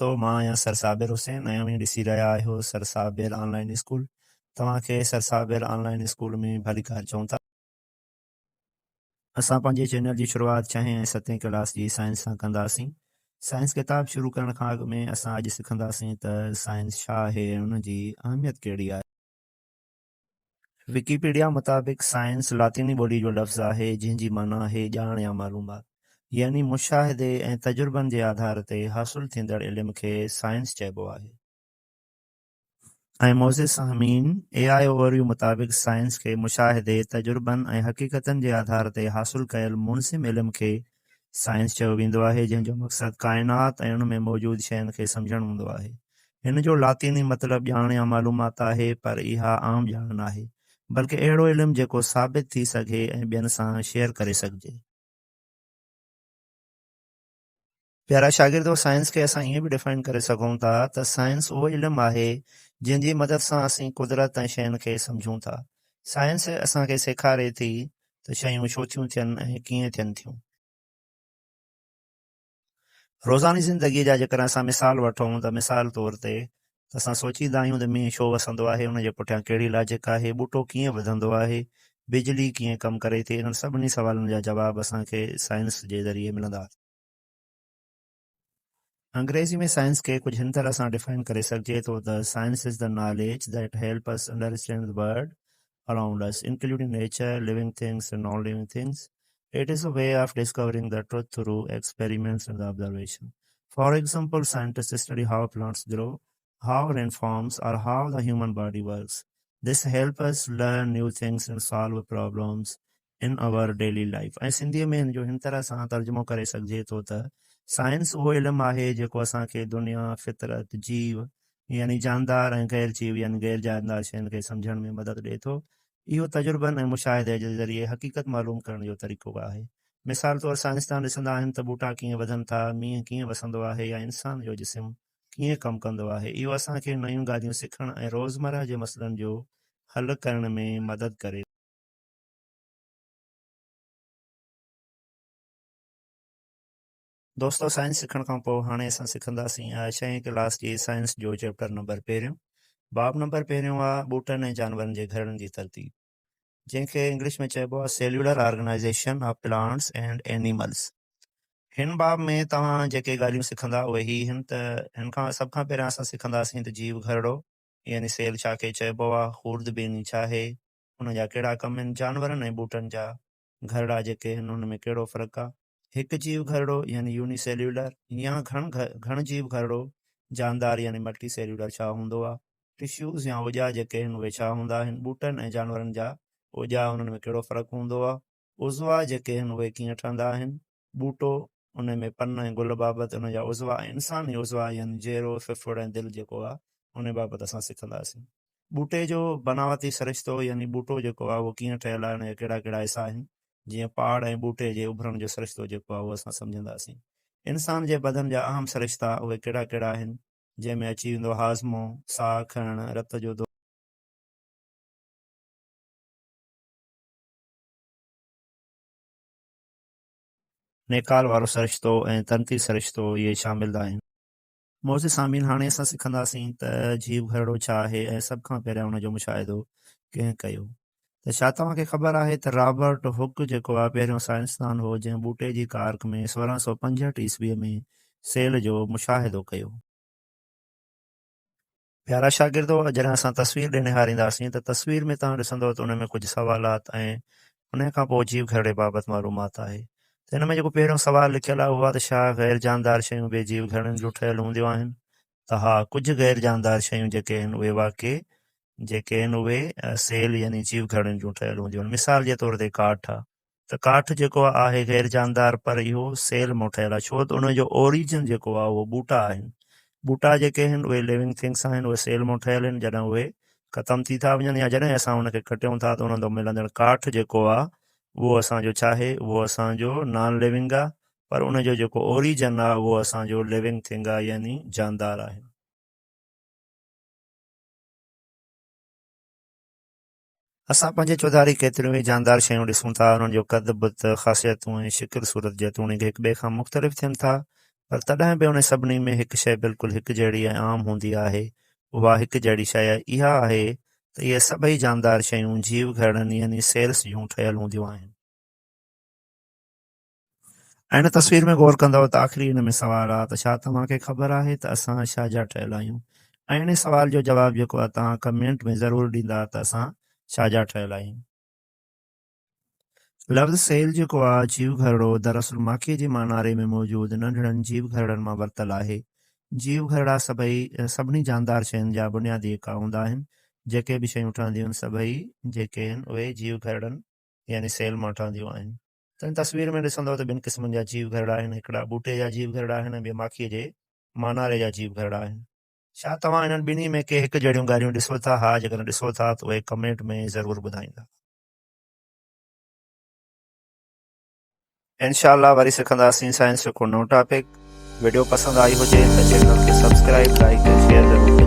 دوستو مان آهيان سر صابر حسين ۽ اوهين ڏسي رهيا آهيو سر صابر آن لائين اسڪول. توهان کي سر صابر آن لائين اسڪول ۾ ڀليڪار چئون ٿا. اسان پنهنجي چينل جي شروعات ڇهين ۽ ستين ڪلاس جي سائنس سان ڪنداسين. سائنس ڪتاب شروع ڪرڻ کان اڳ ۾ اسان اڄ سکنداسين ته سائنس ڇا آهي ۽ ان جي اهميت ڪهڙي آهي. وڪيپيڊيا مطابق سائنس لاطيني ٻولي جو لفظ آهي جنهن جي معنيٰ آهي ڄاڻ يا معلومات. يعني مشاهدي ۽ تجربن جي آڌار تي حاصل ٿيندڙ علم کي سائنس چئبو آهي. ۽ معزز سامعين، اي آء اووريو مطابق سائنس کي مشاهدي، تجربن ۽ حقيقتن جي آڌار تي حاصل ڪيل منظم علم کي سائنس چيو ويندو آهي، جنهن جو مقصد ڪائنات ۽ ان ۾ موجود شين کي سمجهڻ هوندو آهي. هن جو لاطيني مطلب ڄاڻ يا معلومات آهي، پر اها عام ڄاڻ ناهي، بلڪه اهڙو علم جيڪو ثابت ٿي سگهي ۽ ٻين سان شيئر ڪري سگهجي. پيارا شاگردو! سائنس کي اسان ائين به ڊفائن ڪري سگهون ٿا ته سائنس اهو علم آهي جنهن جي مدد سان اسين قدرت ۽ شين کي سمجهون ٿا. سائنس اسان کي سيکاري ٿي ته شيون ڇو ٿيون ٿين ۽ ڪيئن ٿين ٿيون. روزاني زندگيء جا جيڪڏهن اسان مثال وٺون ته مثال طور تي ته اسان سوچيندا آهيون ته مينهن ڇو وسندو آهي، ان جي پٺيان ڪهڙي لاجڪ آهي، ٻوٽو ڪيئن وڌندو آهي، بجلي ڪيئن ڪم ڪري ٿي، انهن سڀني سوالن جا جواب اسان کي سائنس جي ذريعي ملندا. انگريزي ۾ سائنس کي ڪجهه هن طرح سان ڊفائن ڪري سگهجي ٿو ته science is the knowledge that help us understand the world around us including nature, living things and non living things. It is a way of discovering the truth through experiments and observation. For example scientist study how plants grow, how rain forms or how the human body works. This help us learn new things and solve problems in our daily life. ۽ سنڌيء ۾ هن جو هن طرح سان ترجمو ڪري سگهجي ٿو ته سائنس اهو علم آهي جيڪو اسان کي دنيا، فطرت، جيو يعني جاندار ۽ غير جيو يعني غير جاندار شين کي سمجهڻ ۾ مدد ڏئي ٿو. اهو تجربن ۽ مشاهدي جي ذريعي حقيقت معلوم ڪرڻ جو طريقو آهي. مثال طور سائنسدان ڏسندا آهن ته ٻوٽا ڪيئن وڌن ٿا، مينهن ڪيئن وسندو آهي يا انسان جو جسم ڪيئن ڪم ڪندو آهي. اهو اسان کي نيون ڳالهيون سکڻ ۽ روزمره جي مسئلن جو حل ڪرڻ ۾ مدد ڪري ٿو. دوستو سائنس سکڻ کان پوء هاڻي اسان سکنداسين ڇهين ڪلاس جي سائنس جو چيپٽر نمبر پهريون. باب نمبر پهريون آهي ٻوٽن ۽ جانورن جي گهرڙن جي ترتيب. جنهن کي انگلش ۾ چئبو آهي cellular organisation of plants and animals. هن باب ۾ توهان جيڪي ڳالهيون سکندا اهي هي هن ته هن کان سڀ کان پهريان اسان سکنداسين ته جيو گهرڙو يعني سيل ڇا کي چئبو آهي، خوردبيني ڇا آهي، ان جا ڪهڙا ڪم آهن، جانورن ۽ ٻوٽن جا گهرڙا جيڪي آهن انهن ۾ ڪهڙو فرق آهي، هڪ جيو گهرڙو يعني يوني سيليولر يا گهڻ گهڻ جيو گهرڙو جاندار يعني ملٽي سيليولر ڇا هوندو آهي، ٽشوز يا اوڄا جيڪي آهن اهي ڇا هوندا آهن؟ ٻوٽن ۽ جانورن جا اوڄا انهن ۾ ڪهڙو فرق هوندو آهي؟ عضوا جيڪي آهن اهي ڪيئن ٺهندا آهن؟ ٻوٽو، ان ۾ پن ۽ گل بابت ان جا عضوا ۽ انساني عضوا يعني جيرو، ڦڦڙ ۽ دل جيڪو آهي ان بابت اسان سکنداسين. ٻوٽي جو بناوتي سرشتو يعني ٻوٽو جيڪو آهي اهو ڪيئن ٺهيل آهي ان جا ڪهڙا ڪهڙا حصا آهن؟ جيئن پاڙ ۽ ٻوٽي جي اڀرڻ جو سرشتو جيڪو آهي اهو اسان سمجهنداسين. انسان جي بدن جا اهم سرشتا اهي ڪهڙا ڪهڙا آهن؟ جنهن ۾ اچي ويندو هاضمو، ساهه کڻڻ، رت جو دورو. نيڪال وارو سرشتو ۽ تنتي سرشتو اهي شامل آهن. معزز سامعين هاڻي اسان سکنداسين ته جيو گهرڙو ڇا آهي ۽ سڀ کان پهريان ان جو مشاهدو ڪنهن ڪيو. ته ڇا توهان کي خبر آهي ته رابرٽ هڪ جيڪو آهي پهريون سائنسدان هو جنهن ٻوٽي جي ڪارڪ ۾ 1665 عيسويء ۾ سيل جو مشاهدو ڪيو. پيارا شاگردو جڏهن اسان تصوير ڏي نهارينداسين ته تصوير ۾ توهان ڏسندو ته ان ۾ ڪجهه سوالات ۽ انهي کان پوء جيو گهرڙي بابت معلومات آهي ته هن ۾ جيڪو پهريون سوال لکيل آهي اهو آهي ته ڇا غير جاندار شيون بي جيو گهرڙن جون ٺهيل هونديون آهن ته ها ڪجهه غير جاندار شيون جيڪي آهن اهي واقعي جيڪي آهن اهي سيل يعني جيو گهرڙين جون ٺهيل هونديون آهن مثال جي طور تي ڪاٺ آهي ته ڪاٺ جيڪو آهي غير جاندار پر اهو سيل مان ٺهيل آهي ڇو ته ان جو اوريجن جيڪو آهي اهو ٻوٽا آهن ٻوٽا جيڪي آهن اهي ليونگ ٿنگس آهن اهي سيل مان ٺهيل آهن جڏهن اهي ختم ٿي ٿا وڃن يا جڏهن اسان ان کي ڪٽيون ٿا ته انهن تان ملندڙ ڪاٺ جيڪو آهي اهو اسان جو ڇا آهي اهو اسان جو نان ليونگ آهي پر ان جو جيڪو اوريجن آهي اهو اسان جو ليونگ ٿنگ آهي يعني جاندار آهي. اسان پنهنجي چوڌاري ڪيتريون ئي جاندار شيون ڏسون ٿا، انهن جو قد بت، خاصيتون ۽ شڪل صورت جيتوڻيڪ هڪ ٻئي کان مختلف ٿين ٿا، پر تڏهن به انهن سڀني ۾ هڪ شيء بلڪل هڪجهڙي ۽ عام هوندي آهي. اها هڪجهڙي شيء اها آهي ته اهي سڀئي جاندار شيون جيو گهرڙن يعني سيلز جون ٺهيل هونديون آهن. ۽ هن تصوير ۾ غور ڪندؤ ته آخري ان ۾ سوال آ ته ڇا توهان کي خبر آهي ته اسان ڇا جا ٺهيل آهيون؟ ۽ انهي سوال جو جواب جيڪو آ توهان ڪمينٽ ۾ ضرور ڏيندا ته اسان ڇا جا ٺهيل آهيون. لفظ سيل جيڪو آ جيو گهرڙو دراصل ماکيء جي ماناري ۾ موجود ننڍڙن جيو گهرڙن مان ورتل آهي. جيو گهرڙا سڀئي سڀني جاندار شين جا بنيادي ايڪا هوندا آهن. جيڪي به شيون ٺهنديون آهن سڀئي جيڪي آهن اهي جيو گهرڙن يعني سيل مان ٺهنديون آهن. تنهن تصوير ۾ ڏسندؤ ته ٻن قسمن جا جيو گهرڙا آهن هڪڙا ٻوٽي جا جيو گهرڙا آهن ۽ ٻيا ماکيء جي ماناري جا جيو گهرڙا آهن. ڇا توهان انهن ٻنهي ۾ ڪي هڪ جهڙيون ڳالهيون ڏسو ٿا؟ ها جيڪڏهن ڏسو ٿا ته اهي ڪمينٽ ۾ ضرور ٻڌائيندا. انشاء الله وري سکنداسين سائنس جو ڪو نئون ٽاپڪ. وڊيو پسند آئي هجي ته چينل کي سبسڪرائب، لائيڪ ۽ شيئر ضرور ڪندا.